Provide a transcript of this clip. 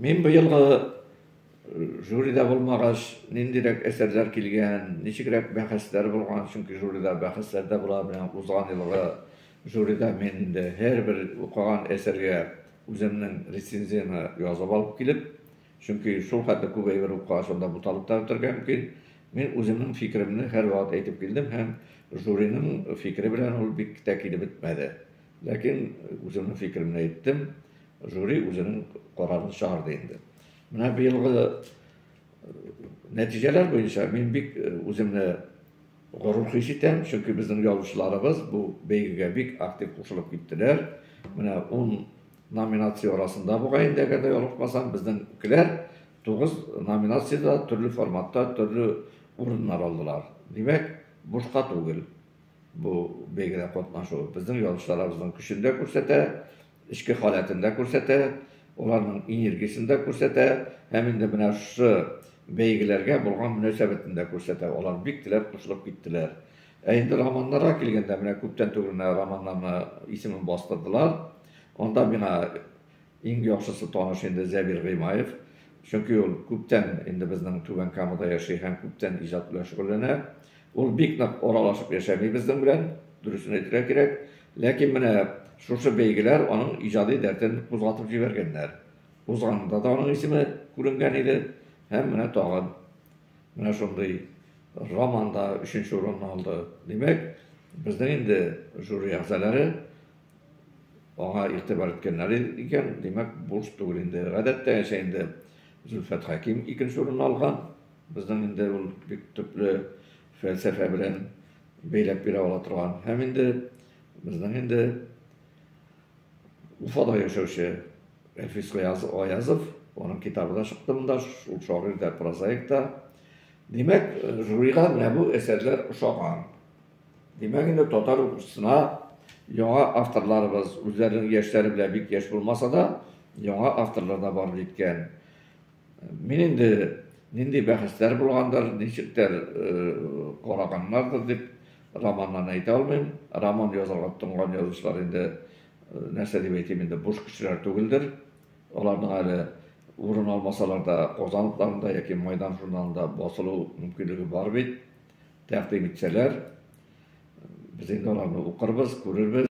Мин быелгы жюрида булмагач, ниндирәк әсәрләр килгән, ничегрәк бәхәсләр булган, чөнки жюрида бәхәсләр дә була. Менә узган елгы жюрида мин инде һәрбер укыган әсәргә үземнең рецензияне язып алып килеп, чөнки шул хәтле күп әйбер укыгач, анда буталып та бетәргә мөмкин. Мин үземнең фикеремне һәрвакыт әйтеп килдем һәм жюриның фикере белән ул бик тә килеп бетмәде. Ләкин үземнең фикеремне әйттем, жюри үзенең карарын чыгарды инде. Менә быелгы нәтиҗәләр буенча мин бик үземне горур хис итәм, чөнки безнең язучыларыбыз бу бәйгегә бик актив кушылып киттеләр. Менә 10 номинация арасында бугай инде, әгәр дә ялгышмасам, безнеңкеләр 9 номинациядә төрле форматта төрле урыннар алдылар. Димәк, бушка түгел бу бәйгедә катнашу. Безнең язучыларыбызның көчен дә күрсәтә, эчке халәтен дә күрсәтә, аларның энергиясен дә күрсәтә һәм инде менә шушы бәйгеләргә булган мөнәсәбәтен дә күрсәтә. Алар бик теләп кушылып киттеләр. Ә инде романнарга килгәндә, менә күптән түгел менә романнарны исемен бастырдылар. Анда миңа иң яхшысы таныш инде Зәбир Гыймаев. Чөнки ул күптән инде безнең Түбән Камада яши һәм күптән иҗат белән шөгыльләнә. Ул бик нык аралашып яшәми безнең белән, дөресен әйтергә кирәк. Ләкин менә шушы бәйгеләр аның иҗади дәртен кузгатып җибәргәннәр. Узганында да аның исеме күренгән иде һәм менә тагын менә шундый романда өченче урынны алды. Димәк, безнең инде жюри әгъзалары аңа игътибар иткәннәр икән, димәк, буш түгел инде. Гадәттәгечә инде Зөлфәт Хәким икенче урынны алган. Безнең инде ул бик төпле фәлсәфә белән бәйләп бирә ала торган. Һәм инде безнең инде Уфада яшәүче Әлфис Аязов, аның китабы да чыкты монда, ул шагыйрь дә, прозаик та. Димәк, жюрига менә бу әсәрләр ошаган. Димәк, инде татар укучысына яңа авторларыбыз, үзләренең яшьләре белән бик яшь булмаса да, яңа авторлар да барып җиткән. Мин инде нинди бәхәсләр булгандыр, ничектер караганнардыр дип романнан әйтә алмыйм. Роман язарга тотынган язучылар инде нәрсә дип әйтим инде, буш кешеләр түгелдер. Аларның әле урын алмасалар да Казан утларында яки Майдан журналында басылу мөмкинлеге бар бит. Тәкъдим итсәләр, без инде аларны укырбыз, күрербез.